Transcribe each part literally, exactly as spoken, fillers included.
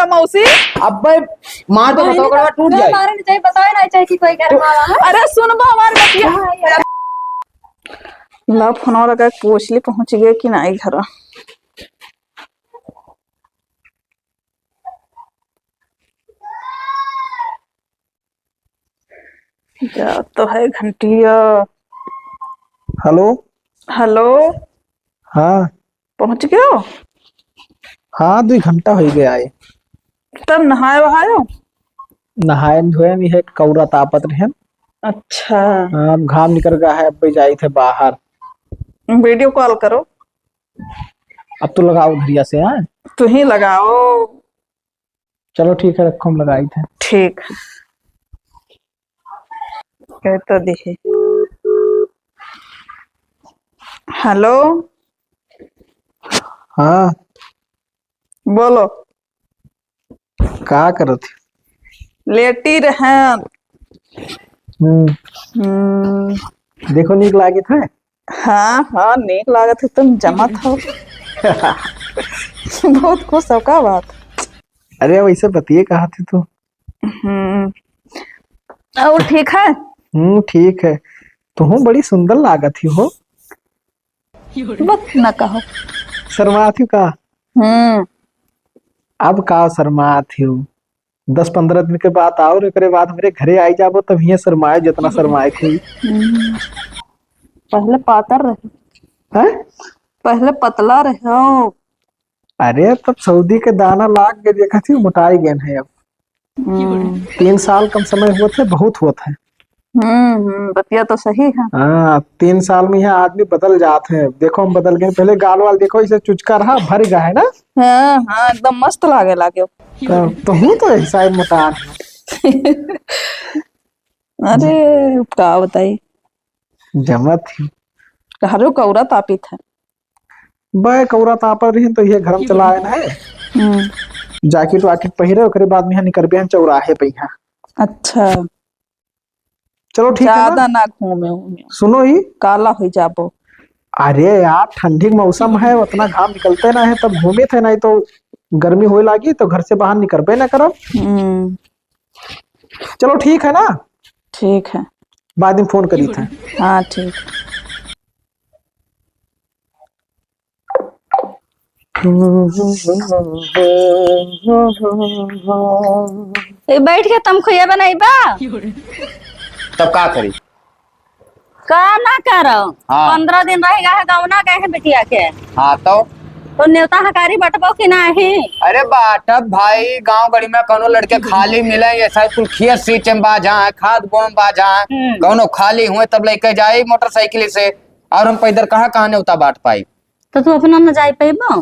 मौसी। अब्बे मार तो बहिनी बताओ, का गड़वा टूट जाए। मारे नहीं चाहिए, बताए नहीं चाहिए कि कोई घर में आवा है। अरे सुन बा हमार बतिया। हाँ, यार। ला फोनवा लगा के पूछ ली, पहुँच गए कि नाहीं घर। जा तो है घंटिया। हेलो। हेलो। हाँ। पहुँच गयो? हाँ, दुइ घंटा होइ गया आए। तब नहाए वहायो? नहाए धोए नहीं है, कौरा तापत रहे। अच्छा। हाँ, अब घाम निकल गया है, अब भी जाई थे बाहर। वीडियो कॉल करो। अब तो लगाओ धरिया से, हाँ? तू ही लगाओ। चलो ठीक है, रखो, हम लगाई थे। ठीक। कह तो दिहे। हेलो। हाँ। बोलो। का करत है? लेटी रहन। हम्म। हम्म। देखो, नीक लागित है। हाँ, हाँ, नीक लागत है, तुम जमत हो। बहुत खुश हो का बात? अरे, वैसे बतिये कहा थे तू। हम्म। और ठीक है? हम्म, ठीक है। तुहूँ बड़ी सुंदर लागत ही हो। बक न कहो। शर्मात ही का? हम्म। अब का शर्मात ही हो? दस पन्द्रह दिन के बाद आओ, एकरे बाद हमरे घरे आई जाबो, तब हियाँ शर्माए, जितना शर्माए के होई। हम्म। पहले पातर रहे। हैं? पहले पतला रहे हो। अरे, तब सऊदी के दाना लाग के देखत ही, मोटाई गए हैं अब। हम्म। तीन साल कम समय होत है, बहुत होत है। हम्म, हम्म, बतिया तो सही है। हाँ, तीन साल में यहाँ आदमी बदल जात है। देखो, हम बदल गए। पहले गाल वाल देखो, इसे चुचका रहा, भर गया है ना। हाँ, हाँ, एकदम मस्त लागे लागे। तो, तो हूँ तो ऐसा ही मोटा है। अरे, का बताई? जमत ही। घरो कौरा तापित है। बे कौरा तापत रही तो ये घर में चला आए ना है। हम्म। जैकेट वाकेट पहिरे, ओकरे बाद में यहाँ निकरबे हैं चौराहे पे यहाँ। अच्छा। चलो ठीक है ना? ज्यादा ना घूमे उमे। सुनो ही। काला हो जाबो। अरे यार, ठंडी के मौसम है, उतना घाम निकलते ना है, तब घूमे थे, नहीं तो गर्मी होए लागी तो घर से बाहर निकलबे ना करब। हम्म। चलो ठीक है ना? ठीक है। बाद में फोन करी थे। हाँ, ठीक। ए, बैठ के तमखुइया बनाई बा। तब का करी? का ना करो? हाँ। पन्द्रह दिन रह गया है, गौना गए हैं बिटिया के। हाँ, तो? तो नेवता हकारी बटबो कि नाही? अरे बाटब भाई, गांव गड़ी में कौनो लड़के खाली मिले, ऐसा कुल खियत सींचे में बाझा है, खाद बोए में बाझा है, हम्म। कौनो खाली हुए तब लेके जाए मोटरसाइकिल से, और हम पैदल कहाँ, कहाँ नेवता बांट पाई? तो तू अपना न जाए पैबो?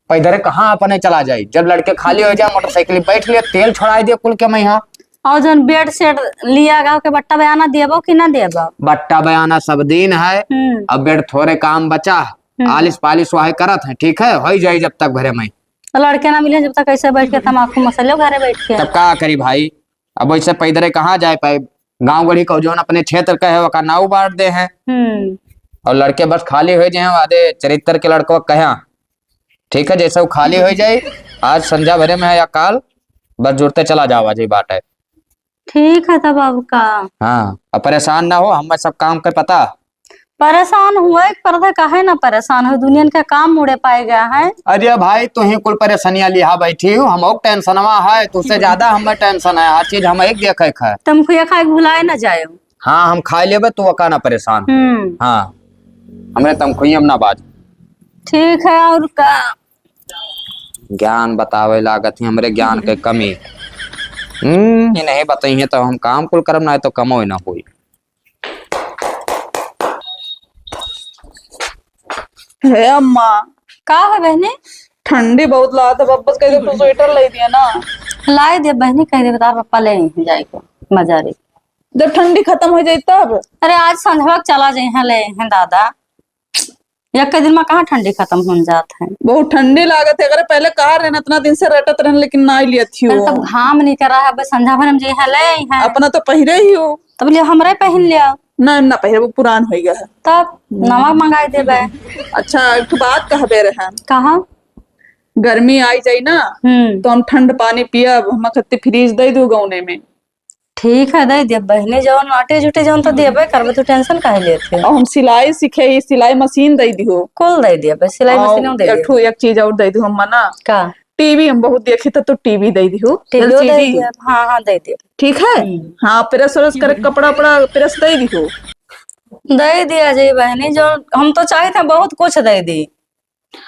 पैदल कहाँ अपने चला जाई? जब लड़के खाली हो जाए, मोटरसाइकिल बैठ लिया, तेल छोड़ा दिया कुल के मैं यहाँ। और जौन बेड सेट लिया गाँव के बट्टा बयाना देबो कि ना देबो? बट्टा बयाना सब दिन है, हम्म। अब बेड थोड़े काम बचा है, हम्म। आलिस पालिस वही करत है, ठीक है, हो जाई जब तक भरे में। तो लड़के ना मिले जब तक कैसे बैठ के तमाकू मसलियो घरे बैठ के। तब का करी भाई, अब वैसे पैदरे कहाँ जाए पाए? गाँव गढ़ी का जौन अपने क्षेत्र का है, ओका नाऊ बांट दे हैं। हम्म। और लड़के बस खाली हो जाए, आधे चरित्र के लड़को कहे, ठीक है, जैसे वो खाली हो जाए, आज संझा भरे में है या काल, बस जुड़ते चला जाओ, आज ही बात है। ठीक है, तब अब का? हाँ, अब परेशान ना हो, हमें सब काम के पता। परेशान हुए के पड़ता, काहे ना परेशान हो, दुनिया का काम मुड़े पाए गया है। अरे भाई, तू ही कुल परेशानियां लिहा बैठी हो, हम और टेंशनवा है, तुझसे ज्यादा हमें टेंशन है, हर चीज हम एक देखे है। तमखुइया खाए के भुलाए ना जाए। हाँ, हम खाए लेबे, तू ओका ना परेशान। हम्म। हाँ, हमरे तमखुइया में ना बाज। ठीक है, और का? ज्ञान बतावे लागत ही, हमरे ज्ञान के कमी। हम्म, ये नहीं बताइए तो हम काम कुल करब ना, तो कमो ना होई। हे अम्मा। का है बहनी? ठंडी बहुत लागत है, बब्बस कह दे, तू स्वेटर ले दिया ना। लाए दे बहनी, कह दे, बता पप्पा ले आई हैं जाए के, मजा रे। जब ठंडी खत्म हो जाई तब? अरे आज संझवा के चला जाए हैं, ले आई हैं दादा। एक के दिन में कहाँ ठंडी खत्म हो जात है? बहुत ठंडी लागत है। अरे पहले कहा रहन, इतना दिन से रटत रहन, लेकिन ना लियत ही अरे हो। तब घाम नहीं कर रहा है, बस संझा भर हम जे है ले आई हैं। अपना तो पहिरे ही हो। तब लियो हमरे पहन लिया। ना, ना पहिरे, वो पुरान हो गया है। तब नवा मंगाई देबे। अच्छा, एक ठो बात कहबे रहन। कहा? गर्मी आई जाई ना, हम्म। तो हम ठंड पानी पियब, हम खत्ती फ्रिज दे दू गौने में। ठीक है, दे दिया बहनी, जौन आटे जुटे जौन तो देबे करबे, तू tension काहे लेत है? और हम सिलाई सीखे ही, सिलाई मशीन दे दियो। कुल दे दिया बे, सिलाई और मशीन दे एक दिया। ठो एक चीज और दे दियो हम मना। का? टीवी हम बहुत देखी तो, तो टीवी दे दियो, टीवी दे एलसीडी। दिया, हाँ, हाँ, दे दिया। ठीक है? हम्म। हाँ, प्रेस व्रेस करे, कपड़ा उपड़ा प्रेस दे दियो। दे दिया जी बहनी, जो हम तो चाहते हैं बहुत कुछ दे दी।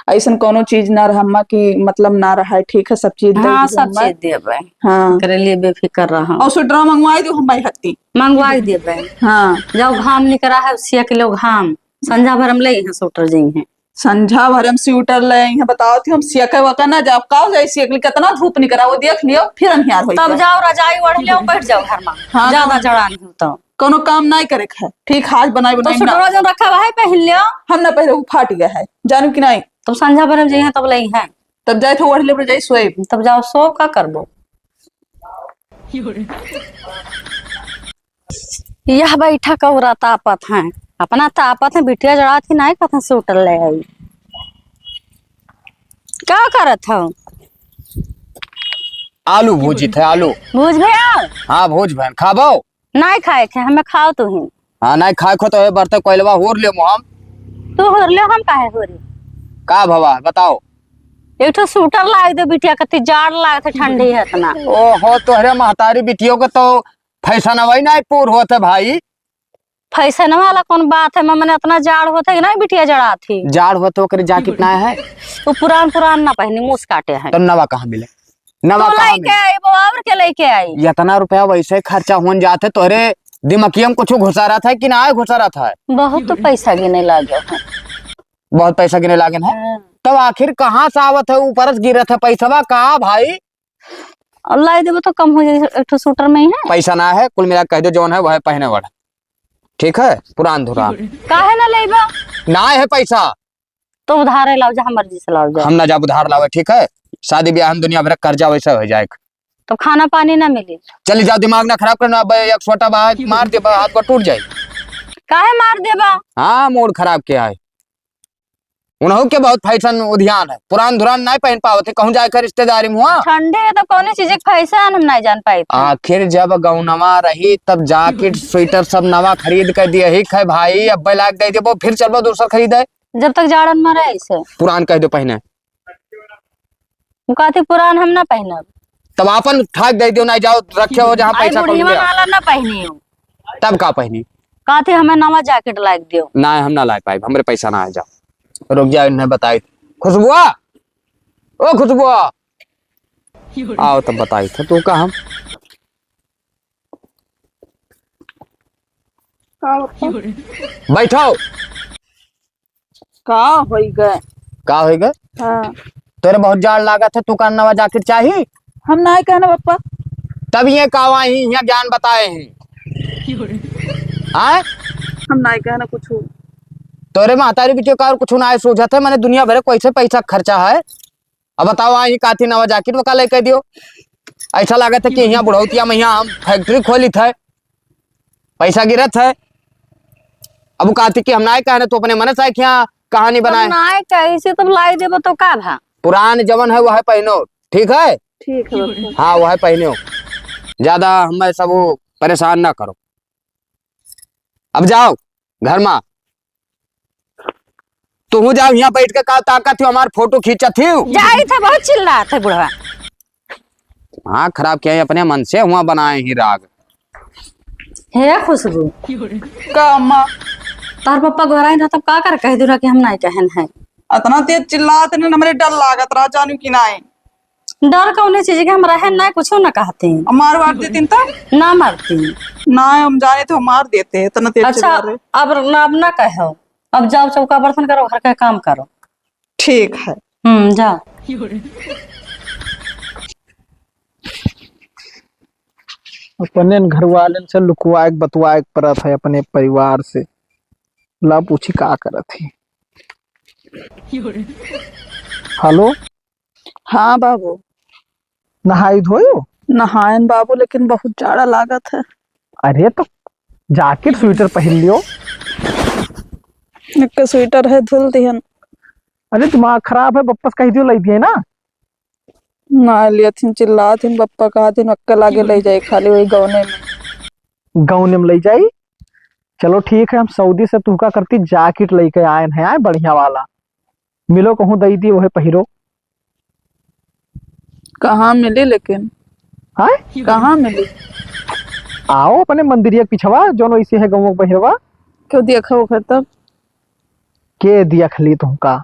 ऐसन कौनो चीज ना रहा अम्मा कि मतलब ना रहा है, ठीक है, सब चीज दे हाँ, दियो सब अम्मा। चीज देबे। हाँ। एकरे लिए बेफिकर रहा। और स्वेटर मंगवाई दियो हम भाई हत्ती। मंगवाई देबे। हाँ। जाओ घाम निकरा है, सियक लो घाम। संझा भर हम ले हैं स्वेटर जी हैं। संझा भर हम स्वेटर ले हैं, बताओ थी हम सियके वके ना जाओ, काव जाई सियक ली, कितना धूप निकरा, वो देख लियो, फिर अंधियार होई तब जाओ। जाओ रजाई ओढ़ लियो, बैठ जाओ घर में। हाँ, ज्यादा तो जड़ा नहीं हो तो। कौनो काम नाई करे के है। ठीक, आज बनाई तो बनाई ना। सुटवा जौन रखा हुआ है, पहन लियो। हम ना पहले, वो फाट गया है, जानू कि नाई? तब संझा भर में जइहे, तब लइहे। तब जाए थे ओढ़ ले, जाए सोए। तब जाओ सो, का करबो? यह बैठा कौरा तापत हैं, अपना तापत हैं, बिटिया जड़ा थी नाई, कथन सुटर ले आई। का करत हो? आलू भूजित है, आलू। भूज भैया? हाँ, भूज बहन, खाबो? नाई खाए थे, हमें खाओ तू ही। हाँ, नाई खाए खो तो ये बरते कोयलवा होर ले मुहम। तू होर ले, हम काहे होरी? का भवा, बताओ। एक ठो सूटर लाग दे बिटिया, कति जाड़ लागत है, ठंडी है इतना। ओहो, तोहरे महतारी बिटियों के तो फैशन वही नाई पूर होत है भाई। फैशन वाला कौन बात है, मने इतना जाड़ होत है कि नाई बिटिया जड़ा थी। जाड़ होत है, ओकरे जाकिट ना है। वो पुरान पुरान ना पहनी, मुस काटे है। तो नवा कहाँ मिले? नवा तो कहाँ लइके मिले? आई, वो और के लइके आई? इतना रुपया वैसे खर्चा होन जात है, तोहरे दिमकिया में कुछ घुसा रहत है कि ना घुसा रहत है? बहुत तो पैसा गिने लागे है। बहुत पैसा गिने लागन है? हाँ। तब आखिर कहाँ से आवत है, ऊपर से गिरत है पैसवा का भाई? अब लाई देबो तो कम हो जाए, एक ठो सूटर में ही है। पैसा ना है, कुल मिला के कह दो जौन है वह पहने वाला। ठीक है, पुरान धुरान। काहे ना लेबो? ना है पैसा। तो उधारे लाओ, जहाँ मर्जी से लाओ जाओ। हम ना जाब उधार लावे, ठीक है? शादी ब्याह में दुनिया भर कर्जा वैसे हो जाए। तो खाना पानी ना मिली। चली जाओ, दिमाग ना खराब करना। अब एक छोटा बा, मार दे बा, हाथ को टूट जाए। काहे मार देबा? हाँ, मूड खराब किया है। उन्हों के बहुत फैशन उधियान है, पुरान धुरान नहीं पहन पावत है, कहूँ जाए कर रिश्तेदारी में हुआ। ठंडे है तो कौन चीज के फैशन हम नहीं जान पाए थे। आखिर जब गौनवा रही तब जाकिट स्वेटर सब नवा खरीद कर दिए ही खे भाई, अब लाग दे देबो, फिर चलबो दूसर खरीदे। जब तक जाड़न में रहे से। पुरान कह दो पहने। वो कहती पुरान हम ना पहनब। तब आपन ठाक दे दियो, ना जाओ रखे हो जहाँ आई पैसा कौड़ी बुढ़िया लिया। वाला ना पहनी हो। तब का पहनी? कहती हमें नवा जैकेट लाग दियो। ना, हम ना ला पाए, हमरे पैसा ना आ जाओ। रुक जाओ, इन्हें बताई। खुशबुआ, ओ खुशबुआ, आओ तब बताई थे तू का हम। का होता? बैठो। का होई गए? का होई गए? हाँ। तोरे बहुत जाड़ लागत है, तू का नवा जैकेट चाही? हम नाय कहना पप्पा। तब ये कावा ही यहाँ ज्ञान बताए हैं। हाँ? हम नाय कहना कुछ। तोरे महतारी बिटियो का और कुछ ना सूझत है, मैंने दुनिया भरे कैसे पैसा खर्चा है। अब बताओ, आई काथी नवा जैकेट वका लेके दियो। ऐसा लागत है कि यहाँ बुढ़ौतिया में यहाँ हम फैक्ट्री खोलित है, पैसा गिरत है। अब वो कहती कि हम नाय कहने, तो अपने मन से क्या कहानी बनाए? नाय कहे से तब लाई देबो तो का भा? पुरान जवन है वह पहनो, ठीक है? ठीक है बापू। हाँ, वह पहनो, ज्यादा हमें सब वो परेशान ना करो। अब जाओ घर मा। तुहू जाओ, यहाँ बैठ के का ताकत हो, हमार फोटो खींचत हो। जाई था, बहुत चिल्लात है बुढ़वा। हाँ, खराब किया है, अपने मन से हुआ बनाए ही राग। हे खुशबू। का अम्मा? तार पप्पा घर आई ना, तब का कर कह दूरा कि हम नहीं कहन है। इतना तेज चिल्लात ने, हमरे डर लागत रहा, जानू कि नहीं। डर कौने चीज के, हम रहे ना, कुछो ना कहते। मार वार देतीन तब? ना मारती। ना, हम जाने तो मार देते, इतना तेज अच्छा, चिल्ला रहे। अब ना, अब ना कहो, अब जाओ चौका बर्तन करो, घर का काम करो। ठीक है। हम्म, जाओ। अपने न घर वालन से लुकवाए के बतवाए के परत है अपने परिवार से। ला पूछी का करत है। हेलो। हाँ बाबू। नहाई धोयो? नहायन बाबू, लेकिन बहुत जाड़ा लागत है। अरे तो जैकेट स्वेटर पहन लियो। एक स्वेटर है, धुल दिहन। अरे दिमाग खराब है, वापस कह दियो लाई दिए ना। ना लियथिन, चिल्लाथिन, बप्पा कहथिन, "अक्का लागे लइ जाई, खाली वही गौने में।" गौने में लइ जाई? चलो ठीक है, हम सऊदी से तुहका करती जाकिट लइके आएन है, आए बढ़िया वाला। मिलो कहूँ दइ दी, वहे पहिरो। कहाँ मिली लेकिन? हाँ? कहाँ मिली? आओ अपने मंदिरिया के पिछवा, जौन वैसे है गौवा के बहिरवा। क्यों देखा ओकर तब? के देख ली तुमका?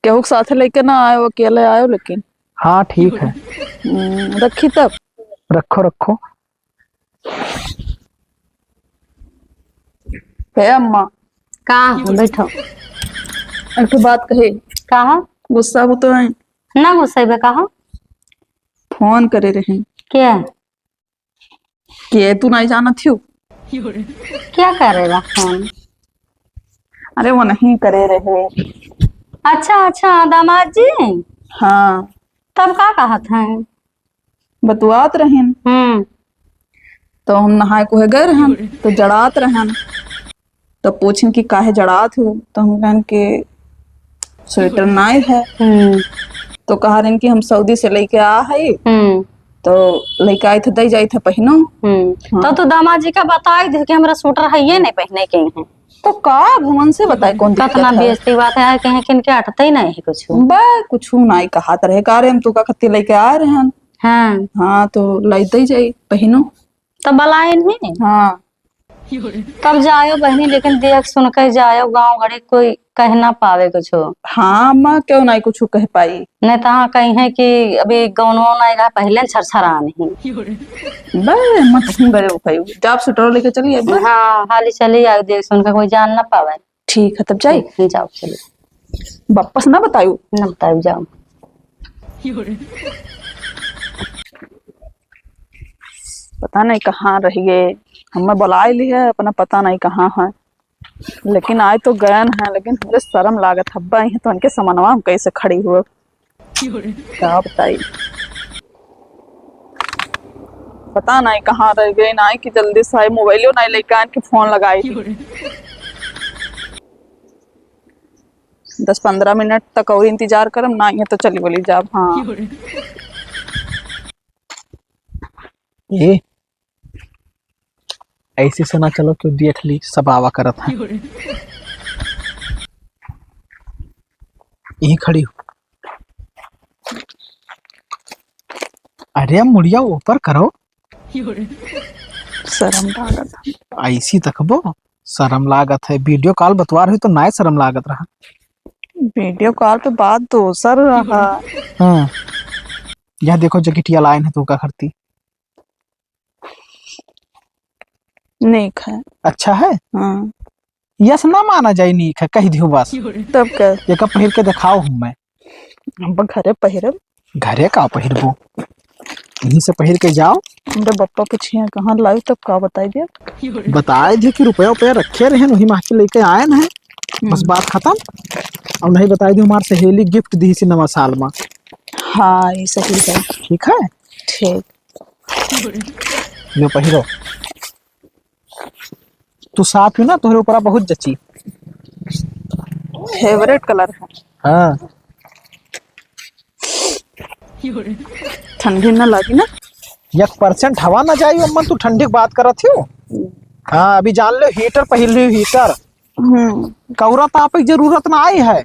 केहू के साथे लइके ना आयो, अकेले आयो लेकिन। हाँ, ठीक है। हम्म, रखी तब? रखो, रखो। हे अम्मा। का हो, बैठो। एक ठो बात कहे। का हो? गुस्सा हो तो है? ना गुस्सेबे, का हो? फोन करे रहे। के? के तू नहीं जानत हियो? क्या करे रहा फोन? अरे वो नहीं करे रहे। अच्छा, अच्छा, दामाद जी? हाँ। तब का कहत हैं? बतुआत रहिन। हम्म। तो हम नहाए कोहे गए रहन, तो जड़ात रहन। तो पूछिन कि काहे जड़ात हो, तो हम कहन कि स्वेटर नाई है। हम्म। तो कहा रहन कि हम सऊदी से लइके आ हई, हम्म। तो लइके आई थे, दई जाई थे पहिनो। हम्म। हाँ। तो तू दामाद जी का बताई दे कि हमरा स्वेटर है ये नहीं पहने के हैं। तो का अब हमन से बताए कौन दिक्कत कतना है? बेइज्जती बात है, कहीं किन के अटते ही नहीं है कुछ। बा, कुछ नाई कहा रहे, का रे हम तू का खत्ती लइके आ रहे हैं। हाँ। हाँ, तो लाई दई जाई पहिनो। तब बलाइन ही। हाँ। तब जायो बहिनी, लेकिन देख सुन के जायो, गाँव घड़ी कोई कह ना पावे कुछो। हाँ, अम्मा, क्यों नहीं कुछो कह पाई? नहीं तो हाँ कही है कि अभी गौनो नहीं रहा, पहले छरछरान ही। बे, मत ही बे, भाई, जाब स्वेटर लेके चली आई, बे। हाँ, हाली चली आई, देख सुन के कोई जान ना पावे। ठीक है, तब जाई। ठीक, जाओ, चलिए। वापस ना बतायू। ना बतायू, जाओ। पता नहीं कहाँ रहिए, हमें बुलाए ली है, अपना पता नहीं कहाँ है, लेकिन आए तो गयन है, लेकिन हमरे शर्म लागत हब्बा ही तो उनके समनवा हम कैसे खड़ी हुए। का बताई, पता नहीं कहाँ रह गए, ना कि जल्दी से आए, मोबाइलो नहीं लेके आन के फोन लगाई। दस पन्द्रह मिनट तक और इंतजार करम, ना है तो चली बोली जाब। हाँ। ए, ऐसे से ना चलो, क्यों देख ली, सब आवा करत है। यहीं खड़ी हो। अरे, मुड़िया ऊपर करो। शर्म लागत है। ऐसी तकबो, शर्म लागत है। वीडियो कॉल बतवा रही तो नाय शर्म लागत रहा। वीडियो कॉल पे बात दोसर रहा। हाँ, यह देखो, जकिटिया लाइन है तो का करती। नीक है। अच्छा है? हाँ। यस ना माना जाई नीक है, कह दियो बस। तब का? एका पहिर के देखाओ हमें। अब घरे पहिरब। घरे का पहिरबो? यहीं से पहिर के जाओ। हमरे बप्पा पूछिया कहाँ लाई तब का बताई दे? बताए दे कि रुपया उपया रखे रहे, वही माँ के लेके आए न है। बस हम्म। बात खत्म। और नहीं बताई दे हमार सहेली गिफ्ट दी इसी नवा साल में। हाँ, ये सही है। ठीक है? ठीक। लो पहिरो। तू साफ ही ना, तोहरे ऊपरा बहुत जची। फेवरेट कलर है। हाँ। ठंडी ना लागी ना? एक परसेंट हवा ना जाई, अम्मा, तू ठंडी की बात करत हियो। हाँ, अभी जान लो, हीटर पहिर लियो, हीटर। हम्म। कौरा तापे की जरूरत ना आई है।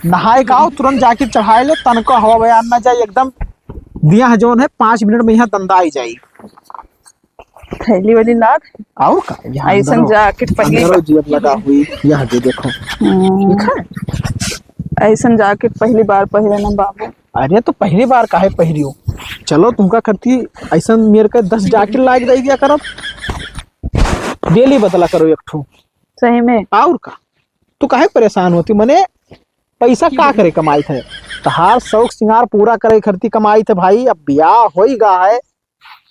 नहाए के आओ, तुरंत जाके चढ़ाए लो, तनको हवा बयान ना जाए, एकदम दिया है जौन है, पाँच मिनट में यहाँ दंदा आई जाई। थैली वाली लाग। और का? यहाँ ऐसन अंदरो, जैकेट पहिली अंदरो बा। जेब लगा हुई, यहाँ दे देखो। हम्म। ठीक है? ऐसन जैकेट पहली बार पहिरे ना बाबू। अरे तो पहली बार काहे पहिरियो? चलो तुमका करती ऐसन मेरे का दस जैकेट लाग दे दिया करो। डेली बदला करो एक ठो। सही में? और का? तू काहे परेशान होती? मने पैसा का करे कमाई थे? तहार शौक सिंगार पूरा करे करती कमाई थे भाई। अब ब्याह होई गा है,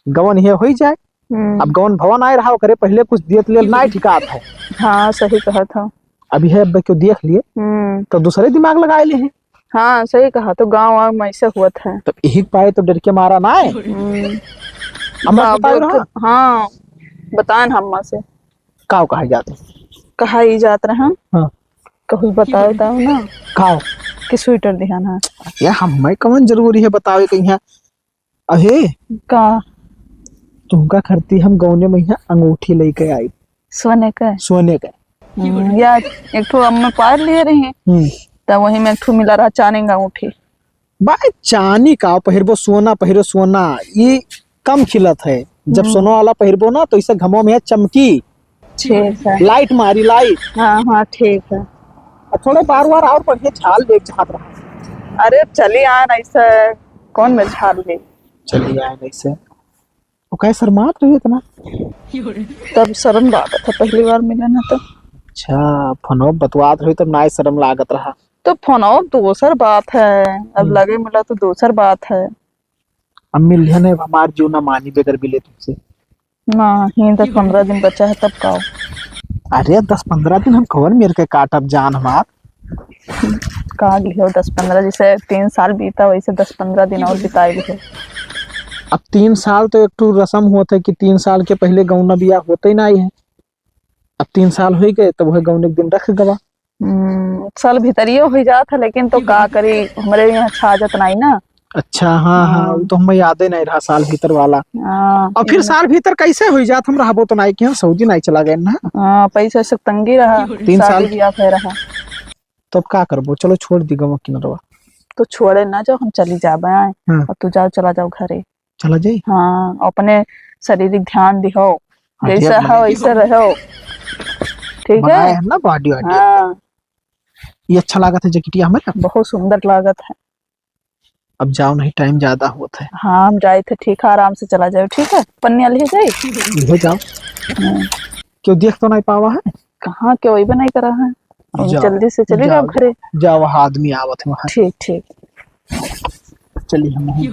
गवन ये होई जाए। हम्म। अब गवन भवन आए रहा, ओकरे पहले कुछ दियत लेल ना ठिकात है। हाँ, सही कहत हो। अभी है, अब क्यों देख लिए, हम्म। तो दूसरे दिमाग लगाए ले हैं। हाँ, सही कहा, तो गाँव वाँव में ऐसे हुआ था। तो यही पाए तो डर के मारा ना है। हम्म। अम्मा बाबू बताओ रहा? के, हाँ, बताएन अम्मा से। काव कहा जात रहा? कहा ही जात रहा। हाँ। कहूँ बताओ, बताओ ना। काव? कि स्वेटर दिहन है? या हमें कौन जरूरी है बतावे के यहाँ? अहे, का? तुमका खरती हम गौने में यहाँ अंगूठी लेके आई। सोने के? सोने के। हम्म, या एक ठो अम्मा पार लिए रही, हम्म। त वही में एक ठो मिला रहा चांदी का अंगूठी। भाई, चांदी का पहिरबो, सोना पहिरो, सोना, ई कम खिलत है। जब हम्म। सोना वाला पहिरबो ना, तो इसे घमवा में चमकी। ठीक है। लाइट मारी, लाइट। हाँ, हाँ, ठीक है। अब थोड़े बार बार और बढ़िया झाल लेके जात रहा। अरे, चली आए ना, ऐसे कौन में झाल ले? चली आए ना, ऐसे। वो काहे शर्मात रही इतना? तब शर्म लागत है, पहली बार मिले ना तो। अच्छा, फोनो बतवात रही तब ना शर्म लागत रहा। तो फोनो दोसर बात है, अब हम्म। लगे मिला तो दोसर बात है। अब मिल लिया ना, अब हमार जीव ना मानी बगैर मिले तुमसे। ना, ही दस पन्द्रह दिन बचा है, तब का हो? अरे, दस पन्द्रह दिन हम कवन मेर के काटब जान हमार? का लिहो दस पन्द्रह, जैसे तीन साल बीता, वैसे दस पन्द्रह दिन और बिताई लिहो। अब तीन साल तो एक ठो रस्म होत है कि तीन साल के पहले गौना बियाह होते ही नहीं है। अब तीन साल हो गए, तब वह गौने के दिन रख गवा। हम्म, साल भीतरियो हुई जात है, लेकिन तो का करी, हमरे यहाँ छाजत नाई ना। अच्छा, हाँ, हाँ, हाँ। वो तो हमें यादे नहीं रहा साल भीतर वाला। हाँ, और फिर तीन साल भीतर कैसे हुई जात, हम रहबो तो नाई कि हम सऊदी नाई चला गए ना। हाँ, पैसा से तंगी रहा, तीन साल। शादी ब्याह भय रहा। तब का करबो, चलो छोड़ दी गवा किनरवा। तो छोड़े ना जाओ, हम चली जाबे। हाँ। और तू जाओ, चला जाओ घरे। चला जाई? हाँ, अपने शारीरिक ध्यान दिहो, हाँ, जैसा ध्यान हो, वैसे रहो। ठीक है? बनाए है ना बॉडी वॉडी। हाँ। ये अच्छा लागत है जैकेटिया हमें ना? बहुत सुंदर लागत है। अब जाओ नहीं, टाइम ज्यादा होत है। हाँ, हम जाए थे, ठीक है, आराम से चला जाओ, ठीक है? पन्निया ले जाए। ले जाओ। हम्म। क्यों देख तो नहीं पावा है? कहाँ, क्यों ही बनाई करा है? अब जाओ, जल्दी से चली जाओ, जाओ घरे। जाओ, वहाँ आदमी आवत है वहाँ। ठीक, ठीक। चलिए हम वहीं।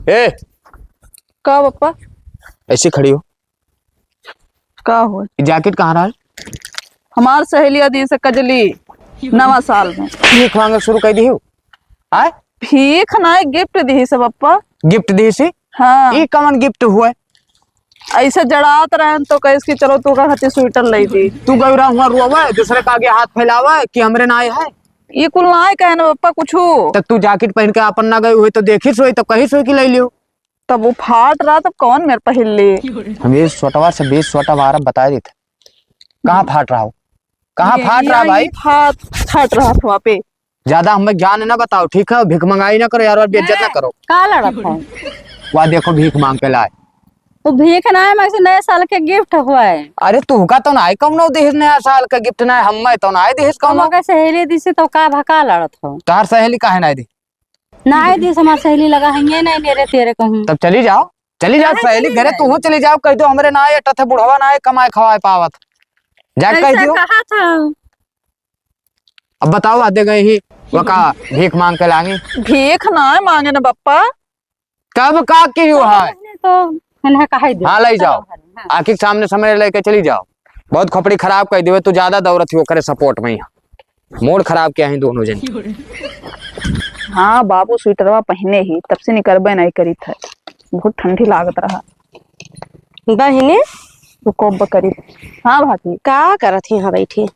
ए! का पप्पा? ऐसे खड़ी हो। का हो? ई जैकेट कहाँ रहा? हमार सहेलिया दी से कजली नवा साल में। भीख मांगे शुरू कर दी हो? आय? भीख ना, गिफ्ट दी से पप्पा। गिफ्ट दी से? हाँ। ई कवन गिफ्ट हुआ? ऐसे जड़ात रहन तो कहिस कि चलो तू का खातिर स्वेटर ले दी। तू गौरा हुआ रोवे, दूसरे का आगे हाथ फैलावे कि हमरे ना आए है। ये कुल ना आए कहे ना पप्पा कुछू। तब तू जैकेट पहन के आपन ना गई हुई तो देखिस हुई तो कहिस हुई कि ले लियो। तब वो फाट रहा, तब कौन मेरे पहन ले? हम ये सोटवा से बीस सोटा बारह बता देते। कहाँ हम्म। फाट रहा हो? कहाँ ये, फाट ये, रहा ये भाई? फाट, फाट रहा था वहाँ पे। ज्यादा हमें ज्ञान ना बताओ, ठीक है? भिख मंगाई ना करो यार, और बेइज्जत ना करो। का लड़त है? वाह, देखो भीख मांग के लाए। तो भीख ना है, मैं से नए साल के गिफ्ट हुआ है। अरे तू का तो ना है, कौनो देश नया साल का गिफ्ट ना है, हम मैं तो ना है देश कौनो। मगर सहेली दी से तो का भका लड़त हो? तार सहेली काहे ना दी? ना है दी, हमार सहेली लगा है, ये नहीं मेरे तेरे कहूँ। तब चली जाओ, चली जाओ काहे सहेली चली घरे, जाए? तू चली जाओ, कह दो हमरे ना है, टथे बुढ़वा ना है, कमाए खवाए पावत। जाके कह ऐसा दियो। कहा था। अब बताओ, आधे गए ही, वो का भीख मांग के लांगी? भीख ना मांगे ना बप्पा। कब का की हुआ है? तो उन्हें कहा ही दे। हाँ, ले जाओ। हाँ। आँखी के सामने समय लेके चली जाओ। बहुत खोपड़ी खराब कर दियो, तू ज्यादा दौड़त ही ओकरे सपोर्ट में ही। मूड खराब किया है दोनों जन। हाँ बाबू, स्वेटरवा पहने ही, तब से निकरबे नहीं करी था, बहुत ठंडी लागत रहा। बहिनी, तू कोब करी। हाँ भाभी। का करत ही यहाँ बैठी?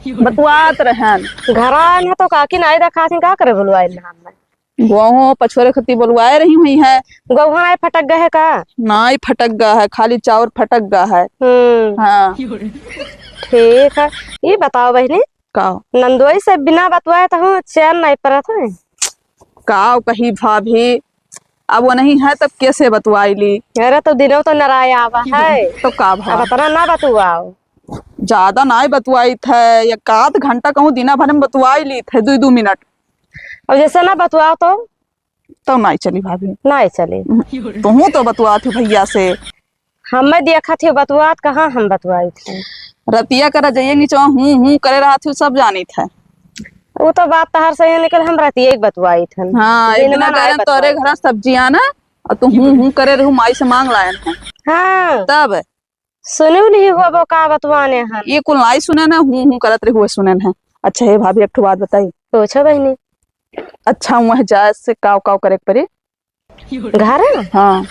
बतुआत रहन। घरा आन है तो काकी नाई देखा थी, का करे बुलवाइल ना हमें? गोहूँ पछोरे खती बुलवाए रही हुई है। गोहूँ नाई फटक गए है का? नाई फटक गया है, खाली चाउर फटक गया है। हम्म। हाँ। ठीक है, ये बताओ बहिनी, का? नंदोई से बिना बतुआए तो हूँ चैन नहीं पड़त है। का कही भाभी, अब वो नहीं है तब कैसे बतुआई ली? अरे तो दिनों तो नराय आवा है। तो का अब भाव? इतना ना बतुआओ। ज्यादा ना बतुआई थे, एक आध घंटा कहूँ दिना भर में बतुआई ली थे, दो दो मिनट। अब जैसे ना बतुआओ तो? तो नहीं चली भाभी। नहीं चली। तुहूँ तो बतुआत हो भैया से। हम मैं देखा थी बतुआत, कहाँ हम बतुआई थे? रतिया का रजइया नीचवा हूँ हूँ करे रहा थी, सब जानी थे। वो तो बात तहार सही है, लेकिन हम रतिया ही बतुआई थे। हाँ, एक दिन दिन ना कहन तोरे बतुआई। घर सब्जियाँ ना, और तू हूँ हूँ करे रहू, माई से मांग लायन है। हाँ। तब? सुने नहीं हुआ वो का बतवाने हैं। ये कुल नाई सुने ना, हूँ हूँ करत रही हुए सुने हैं। अच्छा हे भाभी, एक ठो बात बताई। पूछो बहिनी। अच्छा, वह जाए से काव काव करे के पड़ी? घरा? हाँ।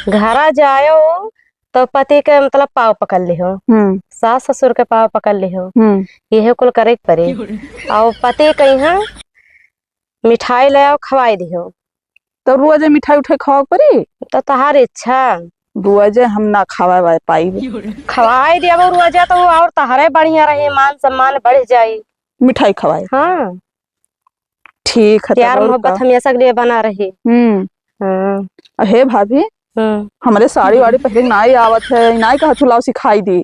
घरा जायो तो पति के मतलब पाँव पकड़ लिहो, हम्म। सास ससुर के पाँव पकड़ लिहो, हम्म। यह कुल करे के पड़ी। और पति कहीं मिठाई ले आओ, खवाई दिहो। तो रोजे मिठाई उठाई खावा के पड़ी? तो तहार इच्छा। रोजे हम ना खावा पाई। खवाई देबो रोजे तो और तहरे बढ़िया रही, मान सम्मान बढ़ जाई। मिठाई खवाई? हाँ। ठीक है, तब प्यार और मोहब्बत का? हमेशा के लिए बना रही। हम्म। हाँ। अ, हे भाभी, हम्म। हमरे साड़ी वाड़ी पहरे के नाई आवत है, नाई कहत हूँ, लाओ सिखाई दी।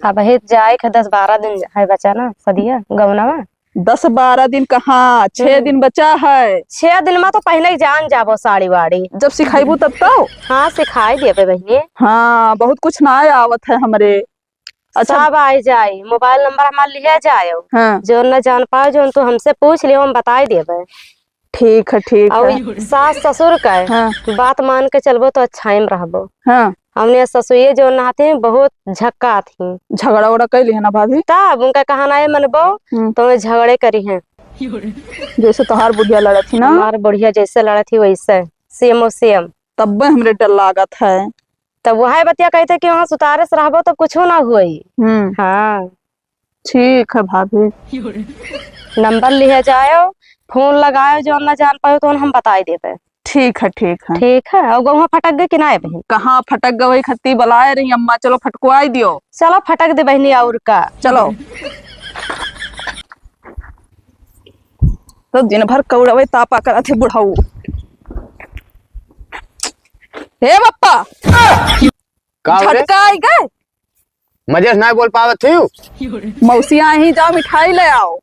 अब हे जाए के दस बारह दिन है बचा ना, सदिया, गौनवा। दस बारह दिन कहाँ, छह हम्म। दिन बचा है। छह दिन में तो पहले ही जान जाबो साड़ी वाड़ी। जब सिखाइबू तब तो? हाँ, सिखाई देबे बहिनी। हाँ, बहुत कुछ नाई आवत है हमरे। अच्छा। सब आए जाए, मोबाइल नंबर हमार लिहे जाए। हाँ। जो न जान पाओ, जो तू हमसे पूछ लियो, हम बताई देबे। ठीक है, ठीक और है। सास ससुर का हाँ। बात मान के चलबो तो अच्छा ही में रहबो। हाँ। हमने ससुए जो नहाते हैं, बहुत झक्का थी। झगड़ा उगड़ा कैली है ना भाभी? तब उनका कहना है मनबो, हम्म। तो वे झगड़े करी हैं। जैसे तोहार बुढ़िया लड़त थी ना? हमार बुढ़िया जैसे लड़त थी वैसे, सेम और सेम। तब्बे हमरे डर लागत है। तब वह बतिया कहते कि वहाँ सुतारे से रहबो तब कुछो ना हुई। हम्म। हाँ। ठीक है भाभी। नंबर लिहे जायो, फोन लगायो, जो ना जान पायो तो हम बताई देबे। ठीक है, ठीक है। ठीक है, और गहुआ फटक गए कि ना बहिन? कहाँ फटक गए, वही खत्ती बुलाए रही अम्मा, चलो फटकवाई दियो। चलो फटक दे बहिनी, और का। चलो। तो दिन भर कौड़वे तापा करत है बुढ़ऊ। हे बप्पा, का हो रे? झटका आई गए। मजे से ना बोल पावत थी। मौसी आई, जाओ मिठाई ले आओ।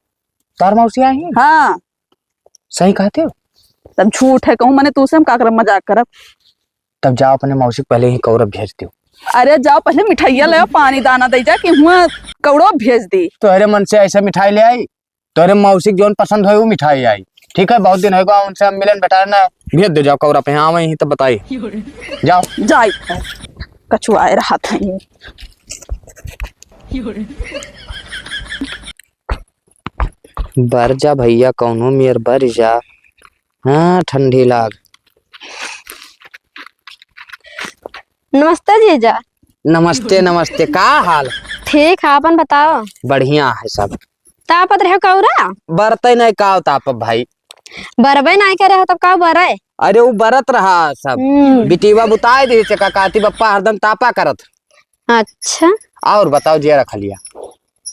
तार मौसी आई? हाँ। सही कहते हो? तब झूठ है कहूँ, मने तू से हम का करब, मजाक करब। तब जाओ अपने मौसी के पहले ही कौरब भेज दो। अरे जाओ पहले मिठाइया ले आओ, पानी दाना दे जा कि हुआ कौड़ो भेज दी। तोहरे मन से ऐसा मिठाई ले आई, तोहरे मौसी के जौन पसंद होई वो मिठाई आई। ठीक है, बहुत दिन होगा उनसे हम मिलन बेटा ना, भेज दे जाओ कौरा पे, हाँ वहीं तो बताई। जाओ। जाई कछुआए रहत है ये। बर जा भैया, कौनो मेर बर जा। हाँ, ठंडी लाग। नमस्ते जीजा। नमस्ते, नमस्ते। का हाल? ठीक है, आपन बताओ। बढ़िया है सब। तापत रहे कौरा? बरते नहीं, का तापब भाई? बरबे नहीं करे हो तब का बरे? अरे वो बरत रहा सब। हम्म। बिटिया बुताए दी से का कहती बप्पा हरदम तापा करत। अच्छा। और बताओ जिया रख लिया।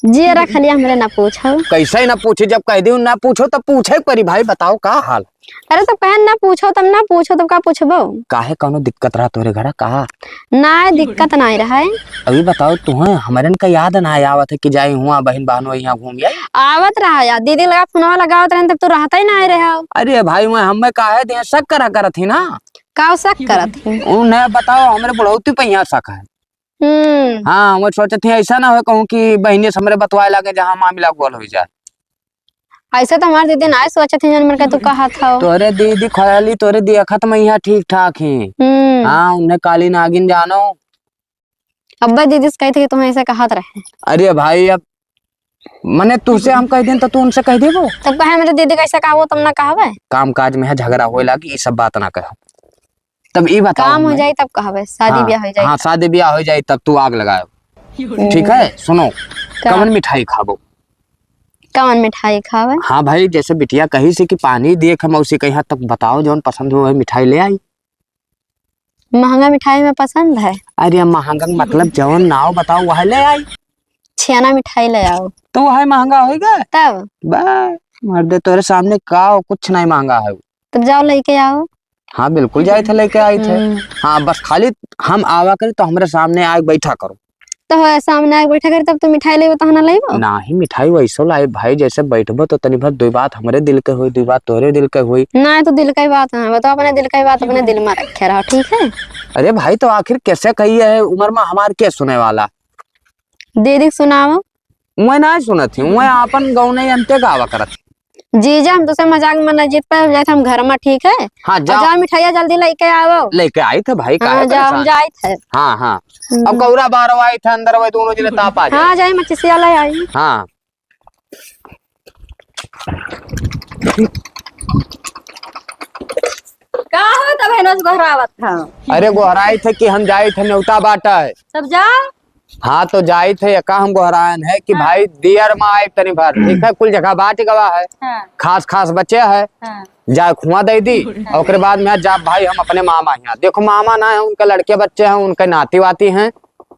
जिया रख लिया हमरे ना पूछो। कैसे ना पूछी, जब कह दी ना पूछो तब पूछे के परी भाई, बताओ का हाल? अरे तब कहे ना पूछो तब ना पूछो तब का पूछबो? काहे कौनो दिक्कत रहा तोरे घरा का? ना दिक्कत ना रहा है। अभी बताओ तुम्हें हमरन का याद ना आवत है कि जाई हुआ बहिन बहनों यहाँ घूम आई? आवत रहा यार, दीदी लगा फोनवा लगावत रहन तब तू रहता ही ना रहे हो। अरे भाई मैं हमें काहे दे शक करा करत ही ना। का शक करत ही? उन्हें बताओ हमरे बुढ़ौती पे यहाँ शक है। हम्म। हाँ, वो सोचत ही ऐसा ना हो कहूँ कि बहिनी से हमरे बतवाए लागे जहाँ मामला गोल हो जाए। ऐसे तो हमार दीदी ना सोचत ही जौन मन के तू कहत हो। तोरे दीदी खाली तोरे देखत में यहाँ ठीक ठाक ही। हम्म। हाँ, उन्हें काली नागिन जानो। अब्बा दीदी से कहते कि तुम्हें ऐसे कहत रहे। अरे भाई, अब मने तुझसे हम कह दें तो तू उनसे कह देबो? तब कहे मेरे दीदी कैसे कहबो तब ना कहबे। काम काज में है झगड़ा होए लागी, ये सब बात ना कहो। तब ई बताओ काम हो हमें। जाई तब कहबे, शादी हाँ, ब्याह हो जाई हाँ, तब। शादी ब्याह हो जाई तब तू आग लगाओ। हम्म। ठीक है, सुनो, का? कवन मिठाई खाबो? कवन मिठाई खाबे? हाँ भाई, जैसे बिटिया कही से कि पानी देख हम उसी कहीं तक बताओ, जौन पसंद हो वही मिठाई ले आई। महंगा मिठाई में पसंद है? अरे महंगा मतलब जौन नाव बताओ वह ले आई। छेना मिठाई ले आओ। तो वह महंगा होइगा? तब? बा, मर्दे तोरे सामने का कुछ नहीं महंगा है। तब जाओ लेके आओ। हाँ, बिल्कुल जाए थे, लेके आई थे। हम्म। हाँ, बस खाली हम आवा करी तो हमरे सामने आके बैठा करो। तो हो, सामने आके बैठा करी, तब तो मिठाई लेबो, तो ना लेबो? नाही, मिठाई वैसो लाई भाई, जैसे बैठबो तो तनी भर दुई बात हमरे दिल के होई, दुई बात तोरे दिल के होई। ना, तो दिल का ही बात है, बताओ, अपने दिल का ही बात अपने दिल में रखे रहो, ठीक है? अरे भाई, तो आखिर कैसे कही है उम्र में हमार के सुने वाला? दीदी के सुनाओ। मैं ना सुनत ही, मैं आपन गौने अंते गावा करत ही। जीजा, हम तुसे मजाक में ना जीत पाए, जाए हम घर में, ठीक है? हाँ, और जाओ। जाओ, मिठाइया जल्दी लेके आओ। लेके आई थे भाई, काहे हाँ, जाओ, हम परेशान? जाए थे। हाँ, हाँ। हम्म। अब कौरा बारो आई थे अंदर, वही दोनों जने ताप आ जाए। हाँ, जाए, मचिसिया ले आई। हाँ। का हो तब है ना गोहरावत था? अरे गोहराई थे कि हम जाई थे नेवता बाटा है। तब जा। हाँ, तो जाई थे, एका हम गोहरायन है कि हाँ। भाई दियर मा आए तनी भर, ठीक है, कुल जगह बाँट गवा है, हाँ। खास खास बचे है, हाँ। जाए खुआ दे दी, हाँ। और ओकरे बाद में जा भाई हम अपने मामा यहाँ, देखो मामा ना है, उनके लड़के बच्चे हैं, उनके नाती वाती हैं,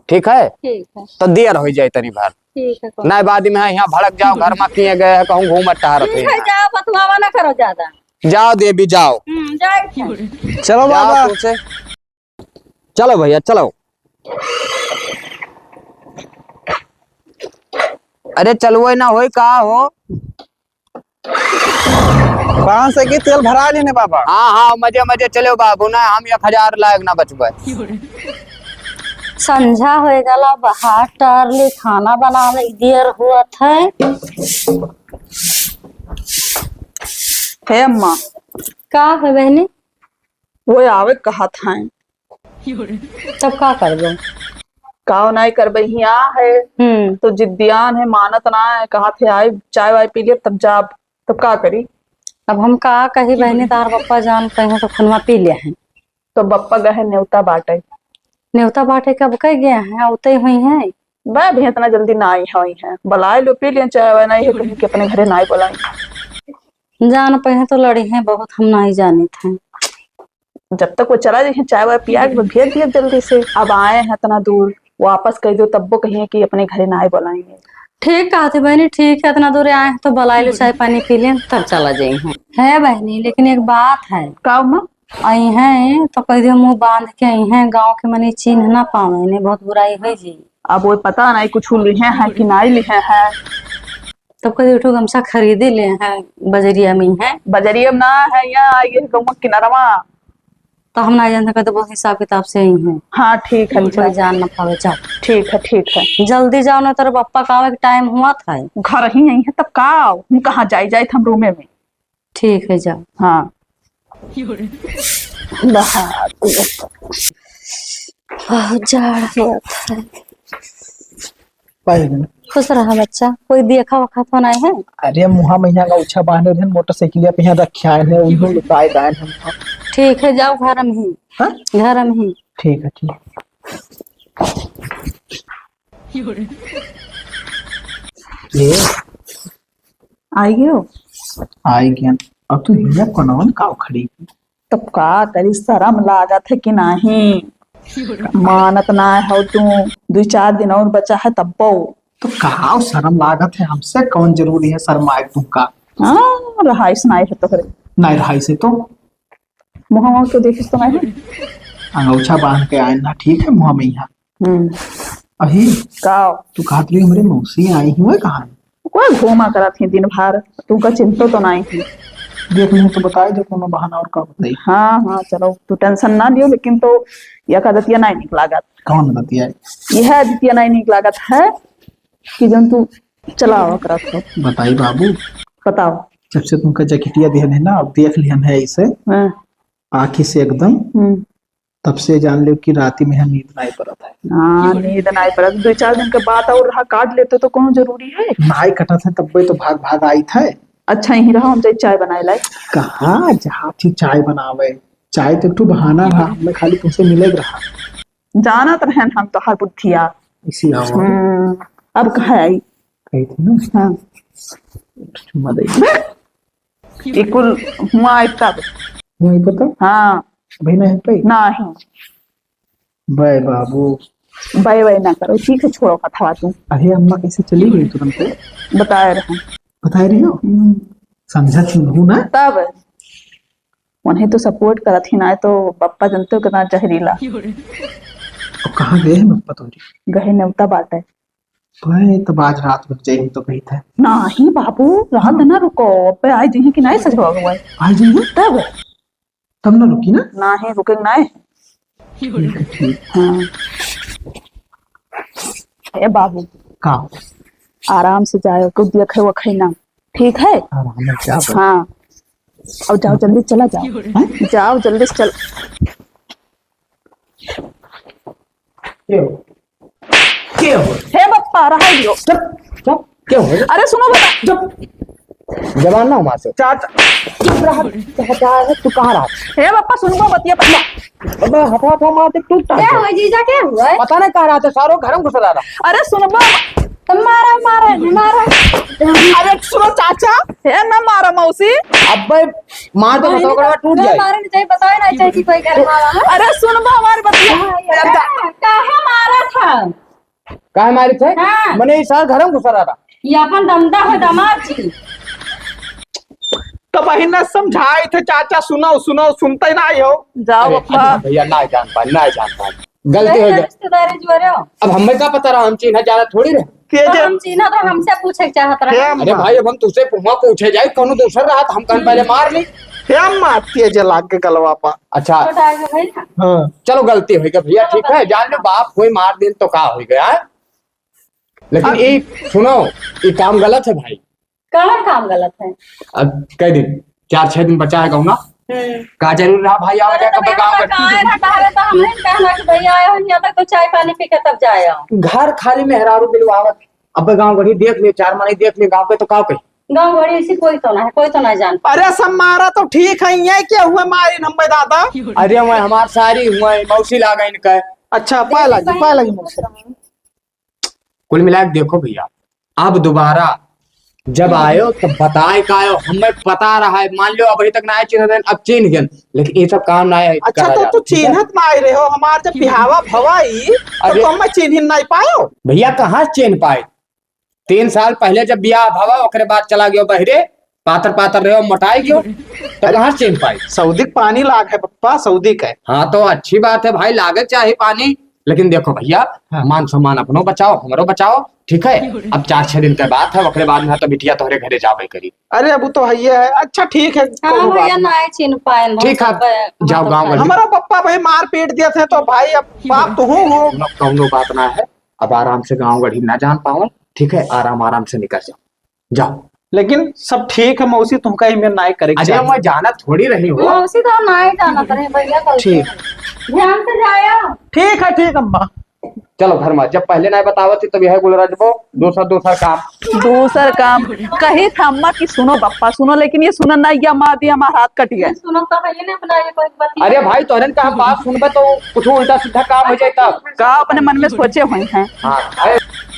ठीक है, ठीक है। तो दियर हो जाए तनी भर, ठीक है, कोई ना बाद में यहाँ भड़क जाओ, घर मा किए गए हैं, कहूँ घूमत टहरत ठीक है, है। जाओ, बतुआवा ना करो ज्यादा। जाओ देवी, जाओ। हम्म, जाए थे। चलो जाओ बाबा। तुमसे। चलो भैया, चलो। अरे चलवो ना होई का हो? पाँच सौ की तेल भरा लेने बाबा। हाँ, हाँ, मजे, मजे चलो बाबू, ना हम एक हजार लायक ना बचबे। संझा होए गला, बाहर टहर ले, खाना बनावे देर हुआ था। हे अम्मा। का है बहनी? वो आवे कहत हैं। तब का करबो? काव नाई करबे, हियाँ है। हम्म। तो जिद्दियान है, मानत ना है, कहत है, "आई, चाय वाय पी लेब, तब जाब।" तब का करी? अब हम का कही बहनी, तार बप्पा जान कहीं तो खुनवा पी ले हैं। तो बप्पा गए नेवता बाटे। नेवता बाटे कब कह गए हैं, उतई हुई हैं। बे, अभी इतना जल्दी नाई होई हैं, बुलाए लो, पी लें चाय वाय, नाई है कहीं कि अपने घरे नाई बुलाई। जान पहे तो लड़ी हैं बहुत, हम नाई जानित हैं। जब तक वो चला जाए, चाय वाय पिया के भेज दिया जल्दी से। अब आए हैं इतना दूर, वापस कह दो, तब वो कहिए कि अपने घरे ना आए बुलाएंगे। ठीक कहते बहनी, ठीक है, इतना दूर आए हैं तो बुलाए लो, चाय पानी पी लें, तब चला जाए हैं। है बहनी, लेकिन एक बात है। का अम्मा? आई हैं तो कह दियो मुंह बांध के आई हैं, गाँव के मने चिन्ह ना पावे, इन्हें बहुत बुराई हो जी। अब वो पता नहीं कुछ लिहे हैं कि नहीं लिहे हैं। तब कह दियो एक ठो गमछा खरीदे ले हैं बजरिया में हैं। बजरिया में ना है, यहाँ आई है गौवा किनारवा। तो हम ना जानते, कहते बहुत हिसाब किताब से आई हैं। हाँ, ठीक है, कोई अच्छा। जान ना पावे, जाओ। ठीक है, ठीक है। जल्दी जाओ, ना तेरे पप्पा का आवे के टाइम हुआ था। घर ही नहीं है, तब का? हम कहाँ जाई, जाई हम रूमे में। ठीक है, जाओ। हाँ। बाहर। बहुत जाड़ होत है। पाई गई। खुश रहा बच्चा, कोई देखा वखा तो नहीं है? अरे, मुहा में यहाँ गौछा बांधे रहन, मोटरसाइकिलिया पे यहाँ रखे आए हैं, उन्होंने लुकाए गए हैं। ठीक है, जाओ घर में ही। हाँ? घर में ही। ठीक है, ठीक। ये आई गयो? आई गया। अब तू हिया कौन का खड़ी? तब का करी, शरम लागत है कि नहीं? मानत ना हो तू, दुई चार दिन और बचा है तब्बो। तो का शरम लागत है, हमसे कौन जरूरी है शर्माए तुमका? हाँ, रहाइश नाई है तोहरे। नाई रहाइश है तो? मुँह वहाँ के देखिस तो नहीं? अंगौछा बांध के आए ना, ठीक है, मुँह में यहाँ। हम्म। अही, का? तू कहत रही हमरे मौसी आई हुए कहाँ? कोई घूमा करत ही दिन भर, तू का चिंता तो नहीं है। देख लूँ तो बताए दे कोनो बहाना और का बताई। हाँ, हाँ, चलो, तू tension ना लियो, लेकिन तो यह आदतिया नहीं निक लागत। कौन आदतिया है? यह आदतिया नहीं निक लागत है कि जौन तू चलावा करत हो। बताई बाबू। बताओ। जब से तुमका जैकेटिया दिहन है ना, अब देख लिहन है इसे। हाँ। आँखी से एकदम। हम्म। तब से जान लो कि राती में हम नींद नाई पड़त है। हाँ, नींद नाई पड़त। दुई चार दिन के बात और रहा, काट लेते तो कौनो जरूरी है? नाई कटत है, तब तो भाग भाग आई था। अच्छा, यहीं रहो, हम जाई चाय बनाए लाई। कहाँ जहाँ थी चाय बनावे? चाय तो एक ठो बहाना रहा, हमें खाली तुमसे मिले के रहा। जानत रहन हम तोहार बुद्धिया। इसी आओ। हम्म, अब कहाँ आई? कही थी ना? हाँ। चुम्मा दे। ई कुल हुआ आई तब। हुआ आई तब? हाँ। अभी नहीं पाई? नहीं। बे बाबू। बे बे ना करो, ठीक है, छोड़ो कथवा तू। अरे अम्मा कैसे चली गई तुरंत? बताए रहे। बताए रही हो? हम्म। समझा सुनहू ना? तब उन्हें तो support करत ही ना, तो पप्पा जानते हो कितना जहरीला। अब कहाँ गए हैं पप्पा तुम्हारे? गए नेवता बाटे। भाई, तब आज रात रुक जाई, हम तो कही था। नाही बाबू, रात ना रुको, अब आज जइहे कि नहीं सजवा हुआ है। आज जइहे? तब? तब ना रुकी ना? नाही, रुके ना है। ठीक है, ठीक। हाँ। ए बाबू। का? आराम से जाए, कुछ देखे वखे ना, ठीक है? आराम से जाओ। हाँ। और जाओ, जल्दी चला जाओ। हैं? जाओ, जल्दी से चल। के हो? के हो? हे बप्पा, रहाई दियो। चुप, चुप, के हो? अरे सुनो बता। चुप। जबान ना हमार से। चाचा। चुप रहा, चाचा है, तू कहाँ रहा? हे बापा, सुनबो बतिया, पता। अबे हटा, हटा, मार दे, टूट टाट क्या दे। हुआ जीजा, क्या हुआ? पता नहीं कहाँ रहा था, सारो घर में घुसा रहा। अरे सुनबो। तो मारा, मारा, मारा। अरे सुनो चाचा। हे ना मारा मौसी। अबे मार दे, अरे बताओ, नहीं, गड़वा टूट नहीं जाए। मारे नहीं चाहिए, बताओ ना चाहिए कि कोई घर में आवा है। अरे सुनबो हमारी बतिया। हाँ, ये कहाँ, कहाँ मारा था? काहे मारी थे? हाँ। मने ई सार घर में घुसा रहा। ये अपन दमदा है दामाद जी। तो बहिन ने समझाई थे, चाचा सुनो, सुनो, सुनते ना हो। जाओ अरे, पप्पा। अच्छा भैया, ना जान पाए, ना जान पाए। गलती हो गई। रिश्तेदारी जो रहे हो। अब हमें का पता रहा, हम चीन्हा जाना थोड़ी रहे। के तो जे हम चीन्हा तो हमसे पूछे के चाहत रहे। हे अरे अम्मा। भाई, अब हम तुझसे हुआ पूछे जाए, कौनो दूसर रहा तो हम कान पहले मार ली। हे अम्मा, तेज लाग के गलवा पा। अच्छा। छोटा है भाई ना। हाँ। चलो, गलती हो गई भैया, चलो, ठीक है, गलती जान लो, हो। बाप कोई मार देन तो का हो गया, हाँ? लेकिन अब ये सुनो, ये काम गलत है भाई। कौन काम गलत है? अब कई दिन, चार छह दिन बचा है कहूँ ना। हम्म। का जरूर रहा भाई, आवा अरे जाए तो कब भैया, गाँव का का है ना, का है तो हम नहीं कहना कि भैया आए हो, यहाँ तक तो चाय पानी पी के तब जाए आओ। घर खाली मेहरारू बिलवावत, अब गाँव गढ़ी देख ले, चार मानी देख ले गाँव के, तो का कही? गाँव गढ़ी ऐसी कोई तो ना है, कोई तो ना जान। अरे सब मारा तो ठीक है, ये क्या हुआ मारी नंबर दादा? अरे मैं हमार सारी हुआ है, मौसी लागा इनका। अच्छा, पाए लगी, पाए लगी मौसी। कुल मिला के देखो भैया, अब दोबारा जब आयो तो बताए का आयो, हमें पता रहा है, मान लो अभी तक ना आए चिन्ह देन, अब चिन्ह गन, लेकिन ये सब काम ना आए, अच्छा, करा तो जाए, तू ठीक है? चिन्हत ना आए रहे हो, हमार जब बिहावा भवाई, तो अरे तुम चिन्ह नहीं पायो। भैया, कहाँ से चिन्ह पाए? तीन साल पहले जब बियाह भवा, ओकरे बाद चला गयो बहरे, पातर पातर रहो, मोटाई गयो, तो कहाँ से चिन्ह पाई? सऊदी के पानी लाग है पप्पा, सऊदी के। हाँ, तो अच्छी बात है भाई, लागे चाहे पानी, लेकिन देखो भैया, हाँ। मान सम्मान अपनो बचाओ, हमरो बचाओ, ठीक है? अब चार छह दिन के बात है, ओकरे बाद में तो बिटिया तोहरे घरे जावे करी। अरे, अब तो है ये है। अच्छा, ठीक है, हाँ कोनो बात भैया, नहीं। ना आए चिन्ह पाए, ठीक है, जाओ गाँव वाली। हमारा पप्पा भाई मार पीट दिया थे, तो भाई अब बाप तो हूँ हो। कौनो बात ना है, अब आराम से गाँव गढ़ी ना जान पावन, ठीक है, आराम आराम से निकल जाओ, जाओ। लेकिन सब ठीक है मौसी, तुमका ही में नाई करे के अरे, चाही। मैं जानत थोड़ी रही हो। मौसी तो हम नाई जानत रहे भैया, गलती ठीक। है। ध्यान से जाया। ठीक है, ठीक अम्मा। चलो घर में, जब पहले नाई बतावत थी, तब यह गुल रजबो, दूसर, दूसर काम। दूसर काम। कही था अम्मा कि सुनो बप्पा, सुनो, लेकिन ये सुनन ना, ये अम्मा दी हमार हाथ कट गए। सुनो तो है, ये नहीं बनाइए कोई बतिया। अरे भाई, तोहरन का हम बात सुनबे तो कुछ उल्टा सीधा काम हो जाए तब। का अपने मन में सोचे हुए हैं। हाँ, अरे